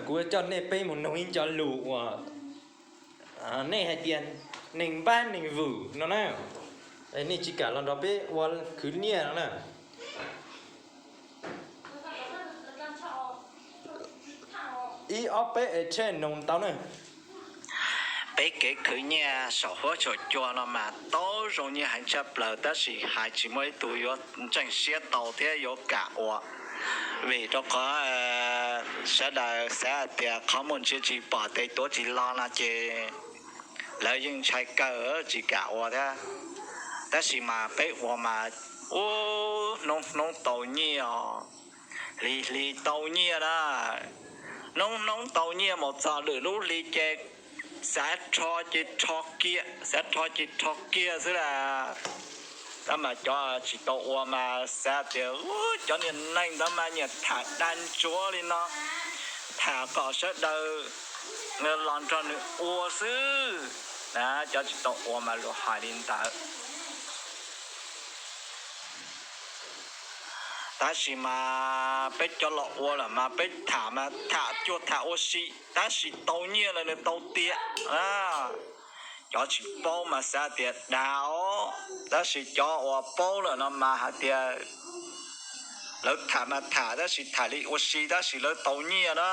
Kuv coj nej peb mus noog ib co lus uas nej hais tias neeg npab neeg vwm no na. Nej tsis kam los nrog peb ua khwv nyiaj no na. Ib ob peb es tsheb noog tau na. Peb kev khwv nyiaj saum huab saum cua no mas tau zoo nyiaj heev tshaj plaws, tab sis hais tsis muaj ib tug yuav ntseeg siab tau thiab yuav kam ua. Vim rau qhov sawv daws xav hais tias qhov muaj ntsia tsis pom tes tuav tsis lo no ces lawv yeej ntshai kawg tsis kam ua thiab. Tab sis mas peb ua mas ub, hnub hnub tau nyiaj os, hli hli tau nyiaj na. Hnub hnub tau nyiaj mus txog lwm lub hli ces xav rho ces rho kiag, xav rho ces rho kiag xwb las. Tab mas cov tsis tau ua mas xav tias cov niag neeg ntawd mas nyiam tham dag ntsuav li no, tham kom sawv daws los nrog nws ua xwb na. Cov tsis tau ua mas luag hais li ntawd. Tab sis mas peb cov los ua lawm mas peb tham mas tham cuag tham ua si, tab sis tau nyiaj los nws tau tiag. Cov tsis paub mas xav tias dag os, tab sis cov uas paub lawm no mas hais tias lawv tham mas tham, tab sis tham li ua si tab sis lawv tau nyiaj na.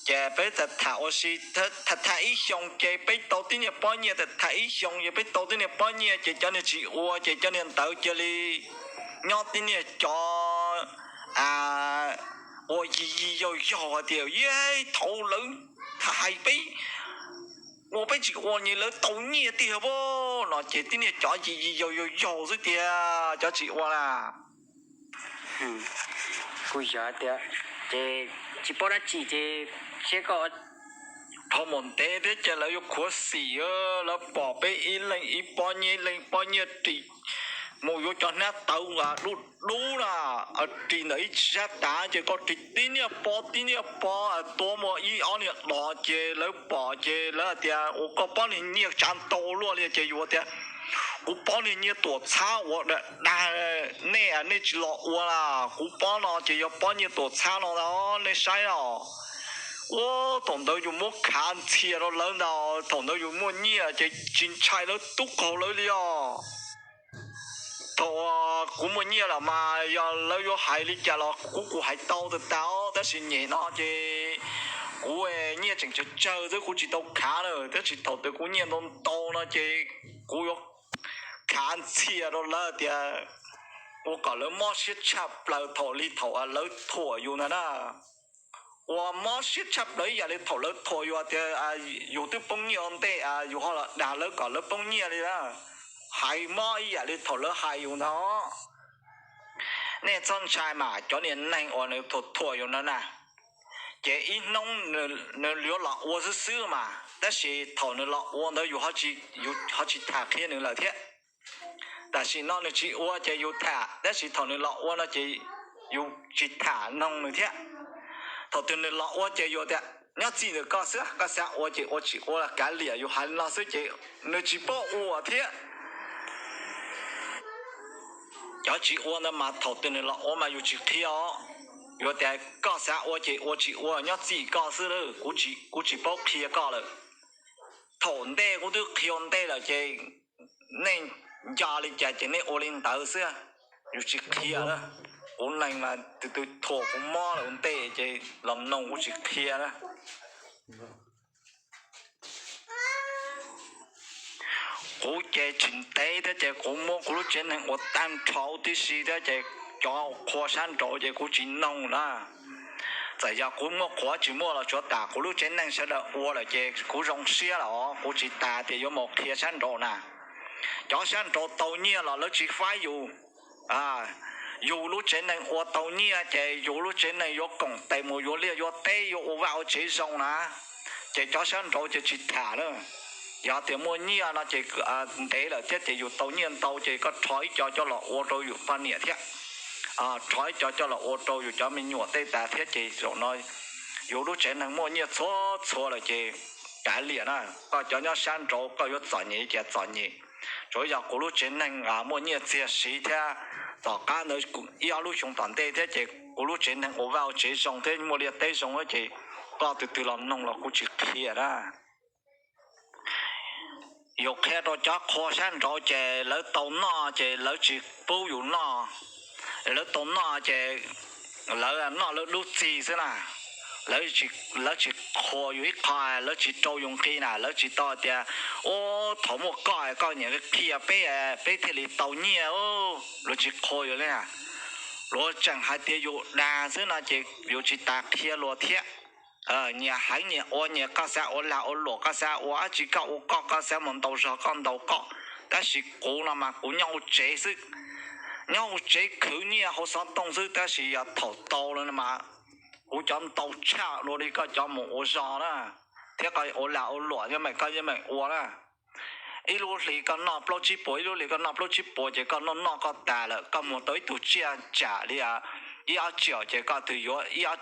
Ces peb tham tham ua si, tham tham ib xyoos ces peb tau tib niag pob nyiaj, tham tham ib xyoos ces peb tau tib niag pob nyiaj, ces cov niag tsis ua ces cov niag ntawd cia li nyob tib niag cov ua yig yig yaug yaug hais tias, Yej, thaum lawv hais peb ua peb tsis ua ne lawv tau nyiaj tiag pob, no ces tib niag cov yig yig yaug yaug yaug xwb tiag, cov tsis ua na. Kuv xav tias ces tsis paub dab tsi ces siab koj dhau mus ntev thiab ces lawv yuav khuav xim, lawv pom peb ib leeg ib pob nyiaj, ib leeg pob nyiaj ris mus yuav cov hnab tawv dub dub na, ris ntawm ib sab tav ces koj ris tib niag pob tib niag pob tua mus ib ob niag dos ces lawv pom ces lawv hais tias, Ua koj pob niag nyiaj tsav ntau luaj li. Ces yus tias, Kuv pob niag nyiaj tuam txhab uas dag nej, nej tsis los ua las, kuv pob no ces yog pob nyiaj tuam txhab no, nej saib os. Ua thaum ntawd yus muab khav ntxhias rau lawv ntag, thaum ntawd yus muaj nyiaj ces tsis ntshai lawv tub qaug lawv li os. Thaum kuv muaj nyiaj lawm mas yog lawv yuav hais li cas los kuv kuv hais tau tas tas, tab sis nyem no ces kuv nyiaj tseem tsawg tsawg xwb kuv tsis tau khav na, tab sis thaum twg kuv nyiaj ntau ntau no ces kuv yuav khav ntxhias rau lawv tias ua kom lawv mob siab tshaj plaws thaum li thaum lawv thuam yus ntag na. Ua mob siab tshaj plaws ib yam li thaum lawv thuam yus tias yus twb poob nyiaj ua ntej, yus ho los dag lawv kom lawv poob nyiaj li na. Hais mob ib yam li thaum lawv hais yus ntag. Nej txhob ntshai mas cov niag neeg uas nws thuam thuam yus no na, ces ib hnub nws yuav los ua xwb xwb mas, tab sis thaum nws los ua ntawd yus ho tsis tham qhia nws lawm thiab. Tam sim no nws tsis ua ces yus tham, tab sis thaum nws los ua no ces yus tsis tham noog nws thiab. Thaum twg nws los ua ces yus tias, Nyob txij ntawm koj xwb, koj xav ua ces ua, tsis ua los kav liam, yus hais li no xwb ces nws tsis paub ua thiab. Cov tsis ua ntawd mas thaum twg nws los ua mas yus tsis qhia os. Yus tias, Koj xav ua ces ua, tsis ua nyob txij koj xwb, kuv tsis paub qhia koj lawm. Thaum ntej kuv twb qhia ua ntej lawm ces nej nco li cas ces nej ua li ntawd xwb, yus tsis qhia. Kuv neeg mas tus twg thuam kuv mob lawm ua ntej ces los noog, kuv tsis qhia na. Kuv ces tsis ntev thiab ces kuv muab kuv lub tsev neeg ua tag nrho tib si thiab ces cov qhua sab nraud ces kuv tsis noog na. Txawm yog kuv muaj qhuav tsis muaj los tsuav tas kuv lub tsev neeg sawv daws ua lawm ces kuv zoo siab lawm os, kuv tsis tas tias yuav mus qhia sab nraud na. Cov sab nraud tau nyiaj los lawv tsis faib yus. Yus lub tsev neeg ua tau nyiaj ces yus lub tsev neeg yuav koom tes mus yuav liaj yuav teb yuav ua vaj ua tsev zoo na, ces cov sab nraud ces tsis tham na. Yog tias muaj nyiaj no ces ntev lawm thiab ces yus tau nyiaj ntau ces koj rho ib co coj los ua rau yus poj niam thiab, rho ib co coj los ua rau yus cov me nyuam tej tas thiab ces zaum no yus lub tsev neeg muaj nyiaj txhua txhua lawm ces kav liam na. Koj cov nyob sab nraud koj yuav txom nyem cas txom nyem, tsuav yog kuv lub tsev neeg muaj nyiaj txiag siv thiab. Tom qab ntawd ib ob lub xyoo tom ntej thiab ces Kuv lub tsev neeg ua vaj ua tsev zoo thiab muaj liaj teb zoo ces koj tus twg los noog los kuv tsis qhia na. Yus qhia rau cov qhua sab nraud ces lawv tau noj ces lawv tsis pub yus noj. Lawv tau noj ces lawv noj lawv dub txig xwb na. Lawv tsis qhuas yus ib qho, lawv tsis rau yus nqi na, lawv tsis tau tias, ub, thaum muaj koj, koj niam qhia peb, peb thiaj li tau nyiaj, luag tsis qhuas yus li. Luag tseem hais tias yus dag xwb no ces yus tsis tas qhia luag thiab. Nyias heev nyias ua, nyias koj xav ua lag ua luam koj xav ua dab tsi koj ua koj, koj xav mus ntaus zog koj ntaus koj. Tab sis kuv no mas kuv nyob hauv tsev xwb, nyob hauv tsev khwv nyiaj hauv xov tooj xwb, tab sis yog thaum tau lawm no mas kuv cov ntau tshaj dua li koj cov mus ua zog na, thiab koj ua lag ua luam yeej meem koj yeej meem ua na. Ib lub hlis koj noj plaub tsib puas, ib lub hlis koj noj plaub tsib puas ces koj noj noj koj tas lawm, koj muag tau ib tug tsiaj tsam li ib ob tsiaum ces koj twb yuav ib ob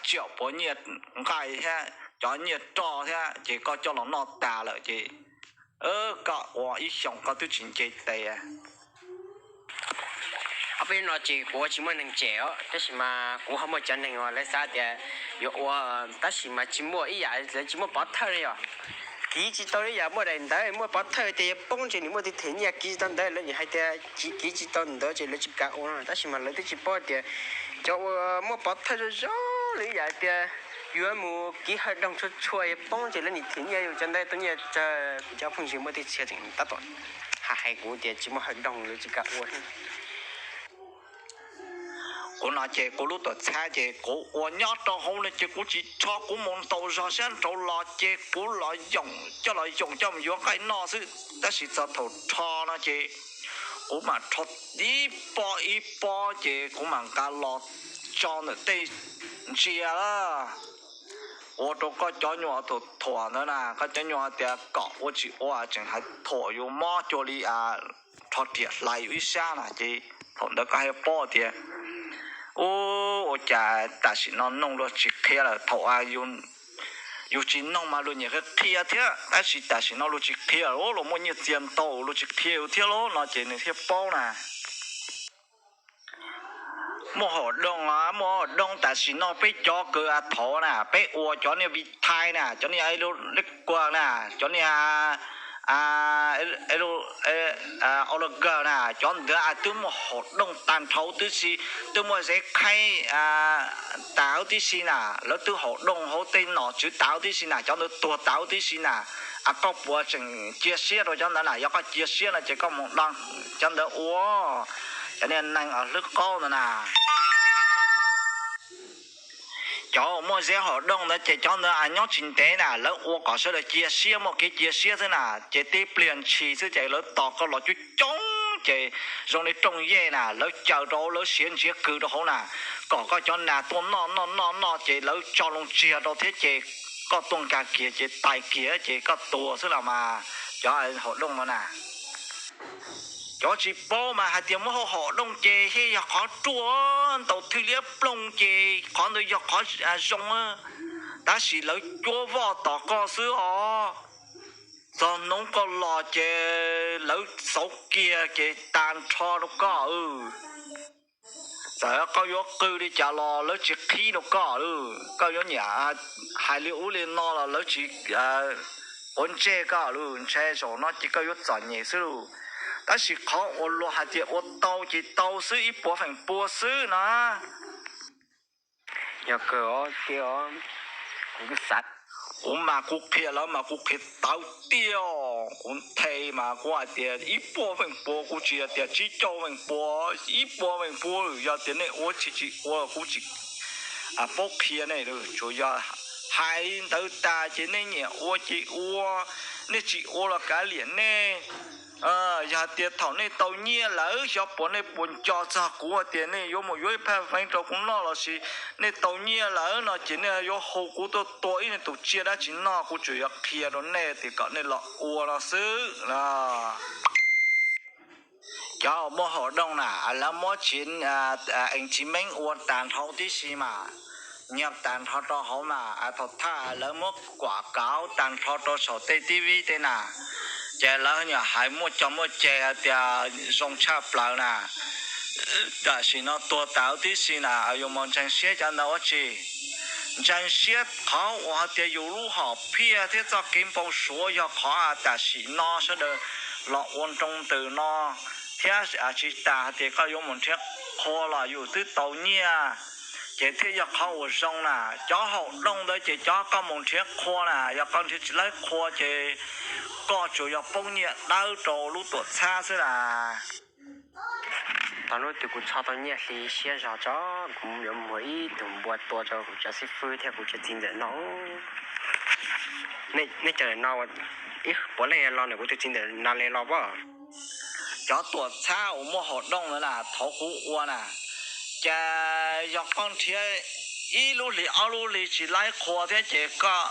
tsiaum puas nyiaj nqaij thiab cov nyiaj roj thiab ces koj coj los noj tas lawm ces koj ua ib xyoos koj twb tsis nce tes. Ob peb no ces kuv ua tsis muaj neeg cem os, tab sis mas kuv ho muaj cov neeg uas lawv xav tias yuav ua, tab sis mas tsis muaj ib yam, lawv tsis muaj pov thawj li os. Kiv tsis tau li yam muaj daim ntawv muaj pov thawj tias yuav poob ces nws muaj tus them nyiaj, kiv tsis tau ntawd lawv nim hais tias kiv tsis tau ntawd ces lawv tsis kam ua no, tab sis mas lawv twb tsis paub tias cov uas muaj pov thawj zoo zoo li yam tias yuav mus kiv hawm doog tshua tshua yuav poob ces lawv nim them nyiaj, yus cov ntawd tau nyiaj tsawg. Kuv cov phooj ywg muaj tej txhia tseem tab tom hais hais kuv tias tsis muaj hawm doog lawv tsis kam ua. Kuv no ces kuv lub tuam txhab ces kuv ua nyob rau hauv no ces kuv tsis rho, kuv mus ntaus zog sab nraud los ces kuv los yoom coj los yoom coj mus yuav nqaij noj xwb, tab sis txog thaum rho no ces kuv mam rho ib pob ib pob ces kuv mam nqa los tso ntawm tej ntsia lawm. Ua rau koj cov nyuam thuam thuam ntawd na, koj cov nyuam tias kom ua tsis ua tseem hais thuam yus mob cuag li rho riam hlais yus ib sab na ces thaum ntawd koj thiaj paub tias ub, ua cas tam sim no noog luag tsis qhia lawm, thaum yus tsis noog mas luag nyiam qhia thiab, tab sis tam sim no luag tsis qhia lawm, luag muaj nyiaj txiag ntau luag tsis qhia yus thiab lauj no ces nws thiaj paub na. Muaj haum doog, muaj haum doog tam sim no peb cov kws thaum na peb ua cov niag Vitae na, cov niag Electrolux na, cov niag Olga na, cov ntawd twb muaj haum doog tag nrho huv tib si, twb muaj zeb qhaib tas huv tib si na, lawv twb haum doog hauv tej nom tswv tas huv tib si na, cov ntawd tuag tas huv tib si na. Koj puas tseem cia siab rau cov ntawd na? Yog koj cia siab no ces koj mus da cov ntawd ua, cov niag neeg hlwb qaub ntawd na. Cov muaj zeb haum doog ntawd ces cov ntawd nyob tsis ntev na, lawv ua kom sawv daws cia siab, muaj kev cia siab xwb na, ces tib pliag ntshis xwb ces lawv tos koj los coob coob ces zoo li rooj yej na, lawv caws rau hauv, lawv siav ntsiav kws rau hauv na, kom koj cov nas tuaj noj noj noj noj ces lawv tso loo tsiag rau thiab ces koj tuaj nkag kiag ces tais kiag ces koj tuag xwb los mas. Cov haum doog no na, cov tsis paub mas hais tias muab hau haum doog ces thiaj yog qhov ruaj, ntaus thwj liab ploog ces qhov ntawd yog qhov zoo, tab sis lawv cuab voj tos koj xwb os. Txog hnub koj los ces lawv xauv kiag ces tag nrho rau koj. Txawm koj yuav qw li cas los lawv tsis qhib rau koj lawm, koj yuav nyiam hais li ub li no los lawv tsis quav ntsej koj lawm, ntshai zaum no ces koj yuav txom nyem xwb lauj. Tab sis qhov uas luag hais tias ua tau ces tau xwb, ib puas feem pua xwb no. Yog kawg os, kuv xav, kuv mas kuv qhia lawv mas kuv qhia tawv tiag, kuv nthe mas kuv hais tias ib puas feem pua, kuv tsis yog tias tsib caug feem pua, ib puas feem pua. Yog tias nej ua tsis tsis ua kuv tsis paub qhia nej, tsuas yog hais li ntawd tas ces nej nyiam ua ces ua, nej tsis ua los kav liam nej. Yog hais tias thaum nej tau nyiaj lawm xyov puas nej puas nco txog kuv hais tias nej yuav mus yuav ib phaj feev rau kuv noj los sis nej tau nyiaj lawm no ces nej yuav hu kuv tuaj tua ib tus tsiaj dab tsi noj, kuv tsuas yuav qhia rau nej tias kom nej los ua no xwb. Cov muaj haum doog na, lawv muab tsis, ees tsis meeb ua tag nrho tib si mas, nyiag tag nrho rau hauv mas, thaum thawj lawv muab kuam kauv tag nrho rau saum tej tib vib tej na, ces lawv nyuam hais muaj cog muaj ceg hais tias zoo tshaj plaws na. Tam sim no tuag tas huv tib si na, yuav mus ntseeg siab cov ntawd ua tsi? Ntseeg siab qhov uas hais tias yus lub hom phiaj thiab txoj kev npau suav yog qhov tam sim no sawv daws los ua nroo ntws no, thiab tsis tas hais tias koj yuav mus nrhiav qhua los yus twb tau nyiaj, ces thiaj yog qhov uas zoo na. Cov haum dooj ntawd ces cov koj mus nrhiav qhua na, yog koj nrhiav tsis laib qhua ces koj tsuas yog poob nyiaj dawb rau lub tuam txhab xwb na. Tau hnub twg kuv txhob tau nyiaj hli siab zog tso, kuv yuav muag ib tug npua tua rau kuv cov xib fwb thiab kuv cov txiv ntxawm noj. Nej cov no ib puav leej los nrog kuv tus txiv ntxawm no li los pab. Cov tuam txhab uas muaj haum dooj ntawd na, thaum kuv ua na, ces yog koj nrhiav ib lub hlis ob lub hlis tsis laib qhua thiab ces koj,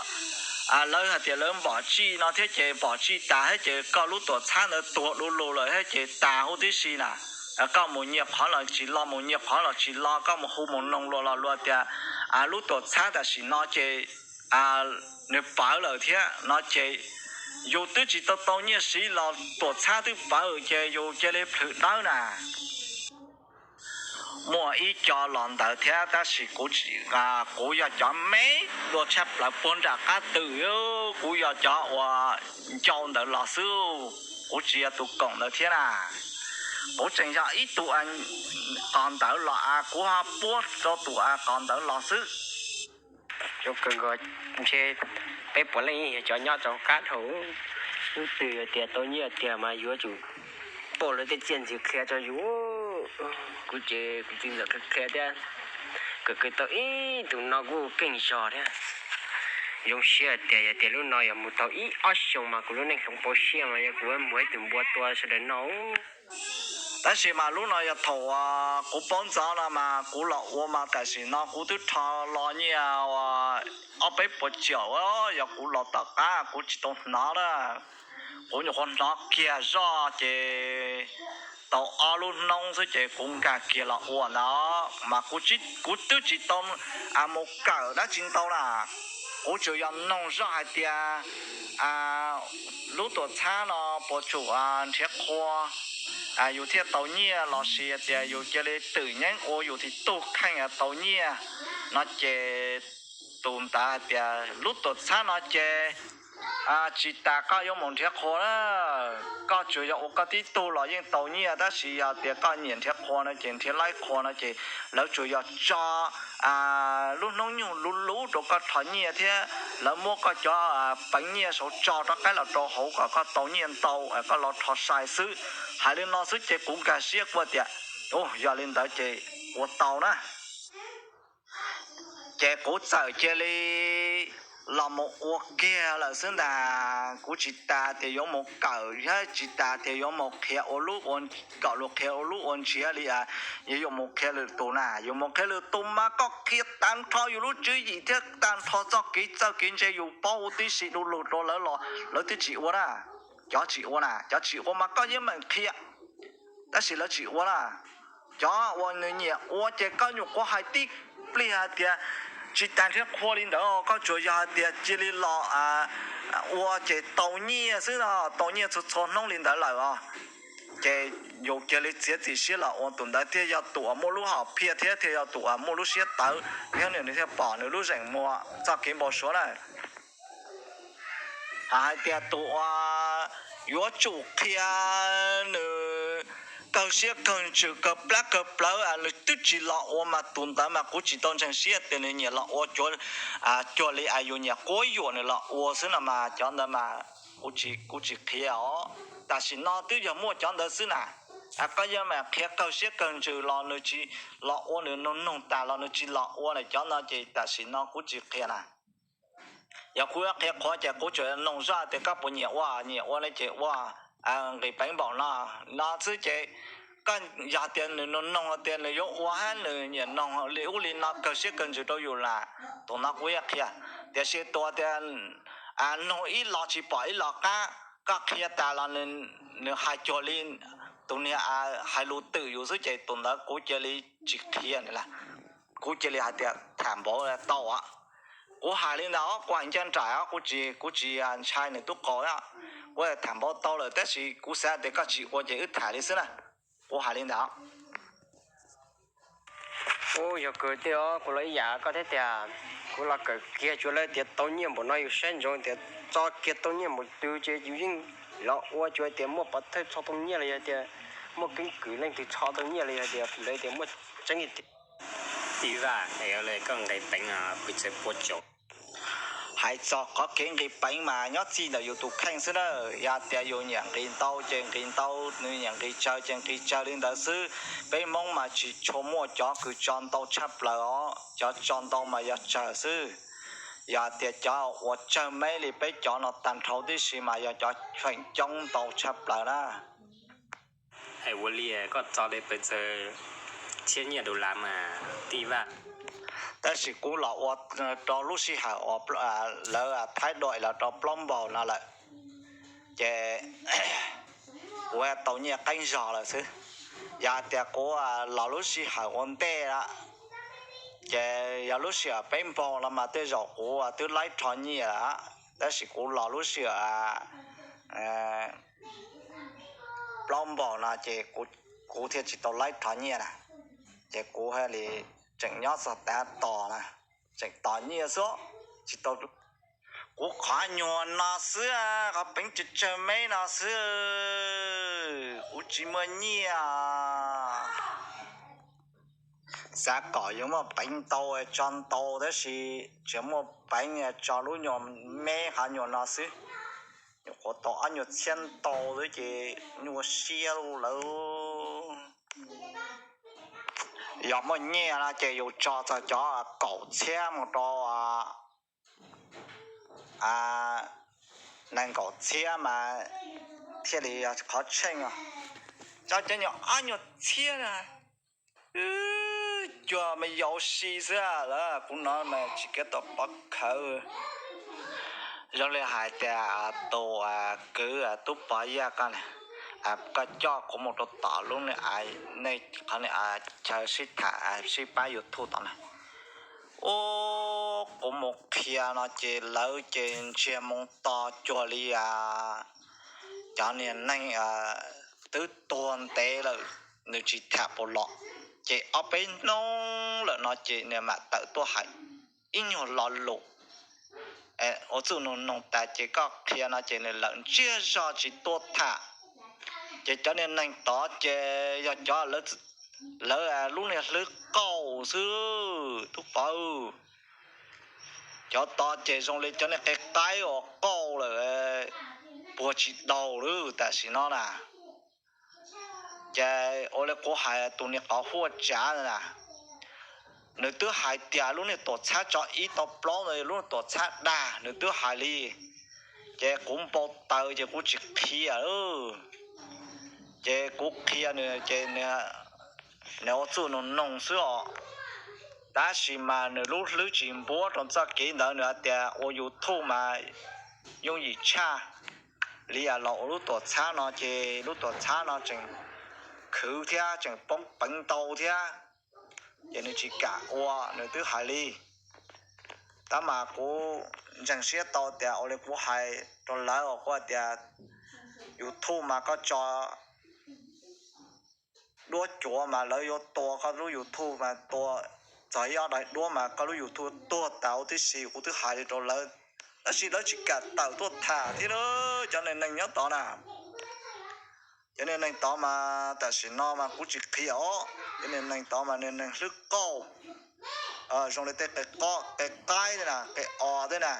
lawv hais tias lawv npom tsij no thiab ces npom tsij tas thiab ces koj lub tuam txhab ntawd tuag du lug lawm thiab ces tas huv tib si na. Koj mus nyiag qhov los tsis los, mus nyiag qhov los tsis los, koj mus hu mus noog luag los luag tias lub tuam txhab tam sim no ces nws pawv lawm thiab no ces yus twb tsis tau tau nyiaj siv los tuam txhab twb pawv ces yus cia li plhws dawb na. Muaj ib co los ntawd thiab tab sis kuv, kuv yog cov me dua tshaj plaws puag nram qab twm, kuv yog cov uas ncau ntawd los xwb, kuv tsis yog tus koom ntawd thiab na. Kuv tseem yog ib tug qos ntawd los, kuv ho puab rau tus qos ntawd los xwb. Zoo kawg nkaus, ntshe peb puav leej yog cov nyob rau qab dhau. Hnub twg yog tias tau nyiaj tiag mas yuav tsum pauj lawv tej tsiaj ntxwv qhia rau yus. Kuv ces kuv txiv ntxawm qhia qhia thiab, kawm kawm tau ib tug no kuj keej zog thiab. Zoo siab tias yog tias lub no yog mus tau ib ob xyoos mas kuv lub neej hloov pauv siab mas yog kuv muag ib tug npua tua sawv daws noj. Tab sis mas lub no yog thaum kuv paub ntxov no mas kuv los ua mas tam sim no kuv twb rho los nyiaj ob peb puas caum, yog kuv los tom qab kuv tsis tau hnov na. Kuv nyuam qhuav hnov kiag zoj ces tau ob lub hnub xwb ces kuv nkag kiag los ua ntawd mas kuv twb tsis tau mus kawm dab tsi ntau na. Kuv tsuas yog noog zoj hais tias lub tuam txhab no puas tsum nrhiav qhua yus thiaj tau nyiaj los sis tias yus cia li twm nyeeb ua yus thiaj tug kheej tau nyiaj no ces tus ntawd hais tias lub tuam txhab no ces tsis tas koj yuav mus nrhiav qhua na, koj tsuas yog ua koj tib tug los yeej tau nyiaj tab sis yog tias koj nyiam nrhiav qhua no ces nrhiav laib qhua no ces lawv tsuas yog tso lub hnub nyoog luv luv rau koj rho nyiaj thiab lawv muab koj cov peev nyiaj saud tso rov qab los rau hauv kom koj tau nyiaj ntau koj los rho sai xwb. Hais li no xwb ces kuv nkag siab kuv tias, yog li ntawd ces ua tau na. Ces kuv txawm cia li los mus ua kiag lawm xwb ntag. Kuv tsis tas tias yuav mus kawm thiab tsis tas tias yuav mus qhia ua lub ua, kom luag qhia ua lub ua ntsiav li, yuav yuav mus qhia lwm tus na. Yuav mus qhia lwm tus mas koj qhia tag nrho yus lub tswv yim thiab tag nrho txoj kev txawj kev ntse yus paub huv tib si du lug rau lawv los lawv twb tsis ua na. Cov tsis ua na, cov tsis ua mas koj yeej meem qhia tab sis lawv tsis ua na. Cov uas nws nyiam ua ces koj nyuam qhuav hais tib pliag hais tias tsis tas nrhiav qhua li ntawd, koj tsuas yog hais tias cia li los ua ces tau nyiaj xwb, tau nyiaj txhua txhua hnub li ntawd lawm os. Ces yus cia li txiav txim siab los ua, tus ntawd thiaj yog tus uas muaj lub hom phiaj thiab thiaj yog tus uas muaj lub siab tawv thiab nws thiaj pom nws lub zeem muag txoj kev npau suav na. Hais tias tus uas yuav tsum qhia nws kawg siab kawg ntsws kawg plab kawg plawv nws twb tsis los ua mas tus ntawd mas kuv tsis tau ntseeg siab tias nws nyiam los ua cuag li yus nyiam quab yuam nws los ua xwb no mas cov ntawd mas kuv tsis qhia os. Tam sim no twb yog muaj cov ntawd xwb na. Koj yog mas qhia kawg siab kawg ntsws los nws tsis los ua, nws noog noog tas los nws tsis los ua na, cov no ces tam sim no kuv tsis qhia na. Yog kuv yuav qhia qhuav ces kuv tsuas noog zoj tias koj puas nyiam ua, nyiam ua ne ces ua nqis peev npaum no, no xwb ces koj yog tias nws noog noog tias nws yuav ua hab nws nyiam noog li ub li no kawg siab kawg ntsws rau yus las, tus no kuv yuav qhia. Tiam sis tus tias noog ib los tsis pom ib los qab, koj qhia tas los nws hais cuag li tus niag hais lus twm yus xwb ces tus ntawd kuv cia li tsis qhia nws las. Kuv cia li hais tias tham npaum tau, kuv hais li ntawd kuv hais ncaj nraim, kuv tsis ntshai nws tub qau, kuv tham npaum tau lawm tab sis kuv xav tias koj tsis ua ces wb tham li xwb na. Kuv hais li ntawd. Ub, yog kawg tiag os, kuv los ib yam koj thiab tiag. Kuv los kawm kiag tsuas lawv tias tau nyiaj npaum no yus saib ntsoov tias txo kiag tau nyiaj npaum twg ces yus yeej los ua tsuas tias muaj pov thawj txo tau nyiaj los yog tias muaj keeb kwm leej twg txo tau nyiaj los yog tias lawv tias muaj tseeb tiag. Tij Vaj, es koj nqis peev pw txawv pua tsav. Hais txog qhov kev nqis peev mas nyob txij ntawm yus tus kheej xwb na. Yog tias yus nyiam nqis ntau ces nqis ntau, nws nyiam nqis tsawg ces nqis tsawg li ntawd xwb. Peb Hmoob mas tsis tshua muaj cov kws tso ntau tshaj plaws os, cov tso ntau mas yog tsawg xwb. Yog tias cov uas tsawg meb li peb cov no tag nrho tib si mas yog cov feem coob ntau tshaj plaws na. Es ua li koj txo li pes tsawg txhiab nyiaj dollar mas Tij Vaj? Tab sis kuv los ua rau lub sij hawm uas lawv thaij duam los rau plaub npaug no lawm, ces kuv tau nyiaj qeeb zog lawm xwb. Yog tias kuv los lub sij hawm ua ntej lawm, ces yog lub sij hawm peb npaug no mas tej zaum kuv twb laib rho nyiaj lawm, tab sis kuv los lub sij hawm plaub npaug no ces kuv thiaj tsis tau laib rho nyiaj na. Ces kuv thiaj li tseem nyob txog tav tos na, tseem tos nyiaj xwb, tsis tau. Kuv qhov nyuag no xwb, qhov peev tsawg tsawg meb no xwb, kuv tsis muaj nyiaj. Xav kom yuav muaj peev ntau tso ntau tab sis tsis muaj peev, tso lub nyuag meb qhov nyuag no xwb. Nyuam qhuav tau ob nyuag txhiab ntau xwb ces nyuaj siab lawm. Yog muaj nyiaj no ces yus tso txog cov kaum txhiab mus rau nees nkaum txhiab mas thiaj li yog qhov tsheej os. Tso cov nyuag ob nyuag txhiab na, cuag me yau si xwb lawm. Kuv no mas tsis kav tau pov khawv. Zoo li hais tias tus kwv Tub Pov Yaj koj, koj coj kuv mus rau tom lub nej qhov chaw sib tham sib pab YouTube tom na. Ub, kuv mus qhia no ces lawv ces ntsiag moo to cuag li cov niag neeg twb tuag ntev lawm, nws tsis tham puas los. Ces ob peb hnub lawm no ces nws mam tawm tuaj hais ib nyuag lo lus ua txuj nug noog tas ces koj qhia no ces nws lawm ntsiag zog tsis tuaj tham. Ces cov niag neeg tod ces yog cov lawv lub niag hlwb qauj xwb Tub Pov. Cov tod ces zoo li cov niag qe qaib uas qauj lawm, puag tsis daug lawm tam sim no na. Ces ua li kuv hais tus niag qhov huaj tsav na, nws twb hais tias lub niag tuam txhab tso ib tau plaub ntawd lub niag tuam txhab dag, nws twb hais li. Ces kuv npau taws ces kuv tsis qhia. Ces kuv qhia nws ces nws ua txuj nug noog xwb os. Tab sis mas nws lub hlwb tsis npuab rau txoj kev ntawd, nws hais tias ua YouTube mas yooj yim tshaj li los ua lub tuam txhab no ces lub tuam txhab no tseem khwv thiab tseem poob peev ntau thiab, ces nws tsis kam ua, nws twb hais li. Tab mas kuv ntseeg siab tau tias ua li kuv hais rau lawv uas kuv hais tias YouTube mas koj tso duab cuav mas lawv yuav tua koj lub YouTube mas tua, txog ib ob daim duab mas koj lub YouTube tuag tas huv tib si, kuv twb hais li rau lawv. Tab sis lawv tsis kam tawm tuaj tham thiab na, cov niag neeg nyob tod na. Cov niag neeg tod mas tam sim no mas kuv tsis qhia os, cov niag neeg tod mas niag neeg hlwb qauj, zoo li tej qe qaib tej na, qe os tej na,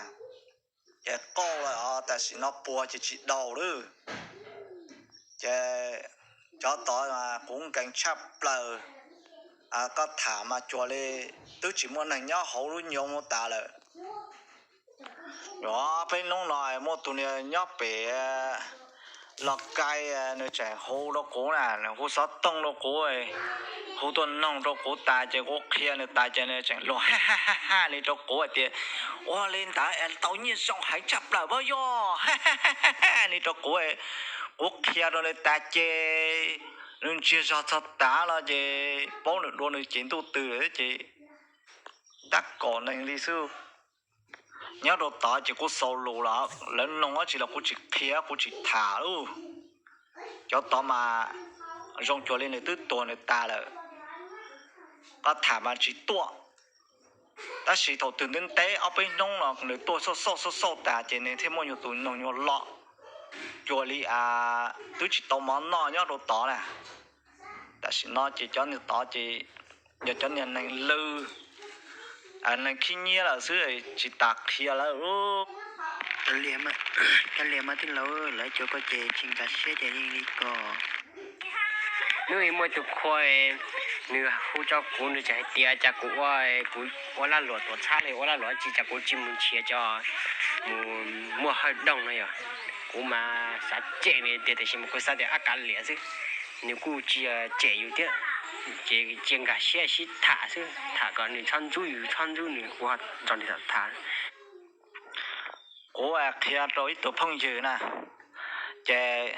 ces qauj lawm os, tam sim no puag ces tsis daug lawm. Ces cov tod kuv nkees tshaj plaws, koj tham mas cuag li twb tsis muaj neeg nyob hauv lub nyoog tas lawm. Peb hnub no muaj tus niag nyob pem Los Kais, nws tseem hu rau kuv na, nws hu xov tooj rau kuv, hu tuaj noog rau kuv tas ces kuv qhia nws tas ces nws tseem luag ha ha ha li rau kuv hais tias, ua li ntawd tau nyiaj zoo heev tshaj plaws pab yog, ha ha ha li rau kuv. Kuv qhia rau nws tas ces nws ntsiag zog txog tav los ces paub nws dua nws cev ntuj twg ces tab kaum neeg li xwb. Nyob rau tod ces kuj xaus lus los lawv noog dab tsi los kuv tsis qhia kuv tsis tham lauj. Cov tod mas zoo cuag li nws twb tuag nws tas lawm. Koj tham mas tsis tuaj, tab sis thaum twg ntev ntev ob peb hnub no nws tuaj xauj xauj xauj xauj tas ces nws thiaj muaj nyuag tus noog nyuag loj, cuag li twb tsis tau mov noj nyob rau tod na. Tam sim no ces cov niag tod ces yog cov niag neeg lwj, neeg khib nyiab lawm xwb, tsis tas qhia lawm. Cov liam mas tij laug, lawv cov ko ces tsis nkag siab ces yeej li ko. Hnub ib muaj tus khua, nws hu rau kuv, nws tseem hais tias cas kuv ua, kuv ua lag luam tuam txhab li, ua lag luam tsis, cas kuv tsis mus nrhiav cov mus muaj hawj dooj no yog. Kuv mas xav cem nws tiag, tiam sis mas kuv xav tias ab kav liam xwb, nws kuj tsis cem yus thiab, ces cia nkag siab sib tham xwb, tham kom nws txhob ntxub yus, txhob ntxub nws, kuv ho nrog nws tham. Kuv qhia rau ib tug phooj ywg na, ces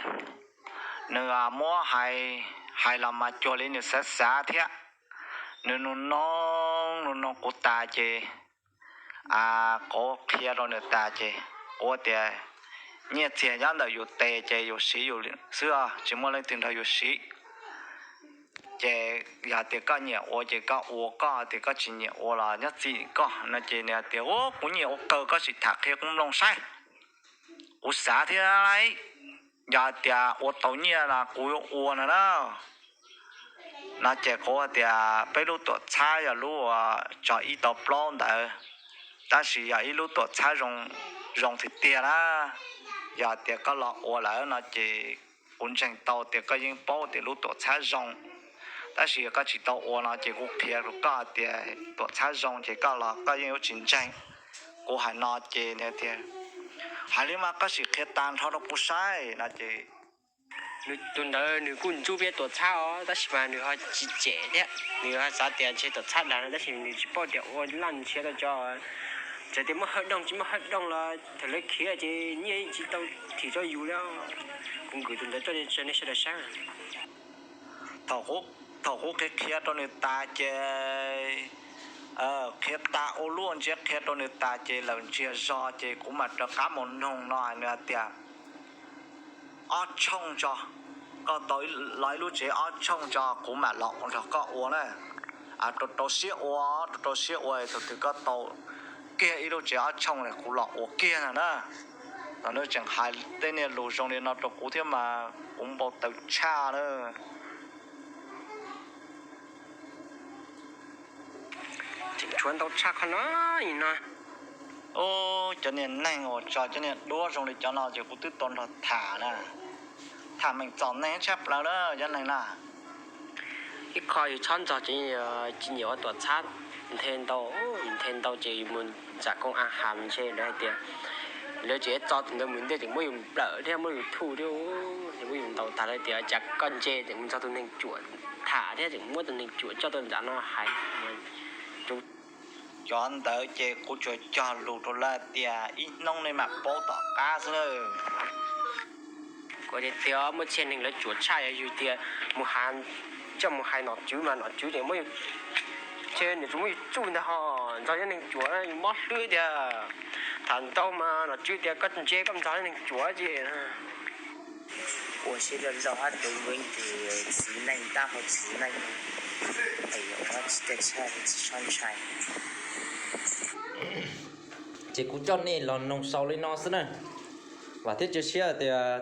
nws muab hais, hais los mas cuag li nws xav xav thiab, nws nug noog nug noog kuv tas ces kuv qhia rau nws tas ces kuv tias nyiaj txiag nyob ntawm yus tes ces yus siv yus xwb, tsis muaj leej twg nrog yus siv. Ces yog tias koj nyiam ua ces koj ua, koj tias koj tsis nyiam ua los nyob txij koj no. Ces nws tias, Ub, kuv nyiam ua kawg, koj sim tham qhia kuv mloog saib, kuv xav thiab lauj. Yog tias ua tau nyiaj los kuv yuav ua no na. No ces kuv tias peb lub tuam txhab yog lub uas tsog ib tau plaub ntawd, tab sis yog ib lub tuam txhab zoo tiag tiag na. Yog tias koj los ua lawm no ces kuv ntseeg tau tias koj yeej paub tias lub tuam txhab zoo, tab sis yog koj tsis tau ua no ces kuv qhia rau koj tias tuam txhab zoo ces koj los koj yeej yuav tsis ntseeg. Kuv hais no ces nws tias, Hais li mas koj sim qhia tag nrho rau kuv saib no ces nws tus ntawd nws kuj ntxub peb tuam txhab os, tab sis mas nws ho tsis cem thiab, nws ho xav tias ntshe tuam txhab dag no, tab sis nws tsis paub tias ua laj ntshiab tau cov, txawm tias muaj hawj dooj tsis muaj hawj dooj los thaum lawv khiav ces nyiaj tsis tau thim rau yus li. Kuv nkwm tus ntawd tuaj nej sawv daws saib. Thaum kuv qhia qhia rau nws tas ces, qhia tas ua luaj ntsiav qhia rau nws tas ces lawm ntsiag zog ces kuv mam rov qab mus noog no nws hais tias, Ob tshooj tso, koj tau los ib lub tsev ob tshooj tso kuv mam los nrog koj ua na. Rau rau siab ua, rau rau siab ua, thaum twg koj tau kiag ib lub tsev ob tshooj kuv los ua kiag no na. Thaum nws tseem hais tej niag lus zoo li no rau kuv thiab mas kuv npau taws tshaj na. Tseem tshuav ntau tshaj qhov no no. Cov niag neeg uas tso cov niag duab zoo li cov no ces kuv twb tau nrog tham na. Tham meem txom neeg tshaj plaws na cov neeg na. Ib qho yus txhob ntxog ces tsis nyiam ua tuam txhab, nthe ntau, nthe ntau ces yus mus zam koob a has ntshe lawv hais tias lawv tseem txo tus ntawd mus ntej tseem muab yus nplawm thiab muab yus thuj thiab, muab yus ntaus tag lawv tias cas koj ntse tseem mus nrog tus neeg cuam tham thiab tseem muab tus neeg cuam coj tuaj ntawm no hais. Cov ntawd ces kuv tsuas cog lus rau lawv tias ib hnub nej mam paub tom qab xwb na. Kuv tias tias muaj txhia neeg lawv cuam tshaj yog yus tias mus hais, coj mus hais nom tswv mas nom tswv tseem muab yus, nws tsuas muab yus txuj ntag ho nrog cov neeg cuam yus mob hlwb tiag. Tham ntau mas nom tswv tias koj ntse koj nrog cov neeg cuam ces ua siab zog zog hab tus npua tus txiv neej tab hau txiv neej, tsis tshaj tsis tshaj ntshai. Ces kuv coj nej los noog sau li no xwb na. Vam thiab cia siab tias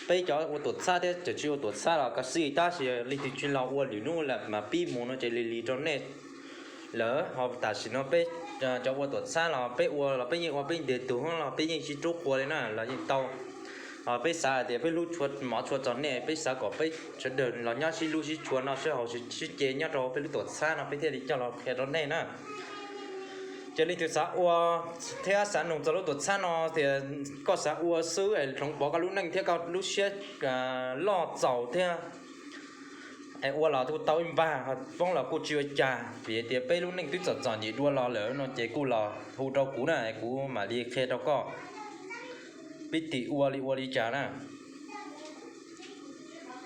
peb cov ua tuam txhab thiab cov tsis ua tuam txhab los kav xij tab sis leej twg tsis los ua lwm hnub lawm mas pib mus no ces lig lig rau nej lawm. Ho tam sim no peb cov ua tuam txhab los peb ua los peb yeej ua peb ntiag tug los peb yeej tsis rub qhua li na los yeej tau. Ho peb xav hais tias peb hlub tshua mov tshua txog nej, peb xav kom peb sawv daws los nyob sib hlub sib tshua noj sib haus sib ce nyob rau peb lub tuam txhab no peb thiaj li coj los qhia rau nej na. Ces leej twg xav ua thiab xav noog txog lub tuam txhab no tias koj xav ua xwb es hloov pov koj lub neej thiab koj lub siab loj txaus thiab es ua los kuj tau ib npag, poob los kuj tsis ua cas, vim tias peb lub neej twb txom txom nyem dua los lawm no ces kuj los hu rau kuv na, kuv mam li qhia rau koj pib tim ua li ua li cas na.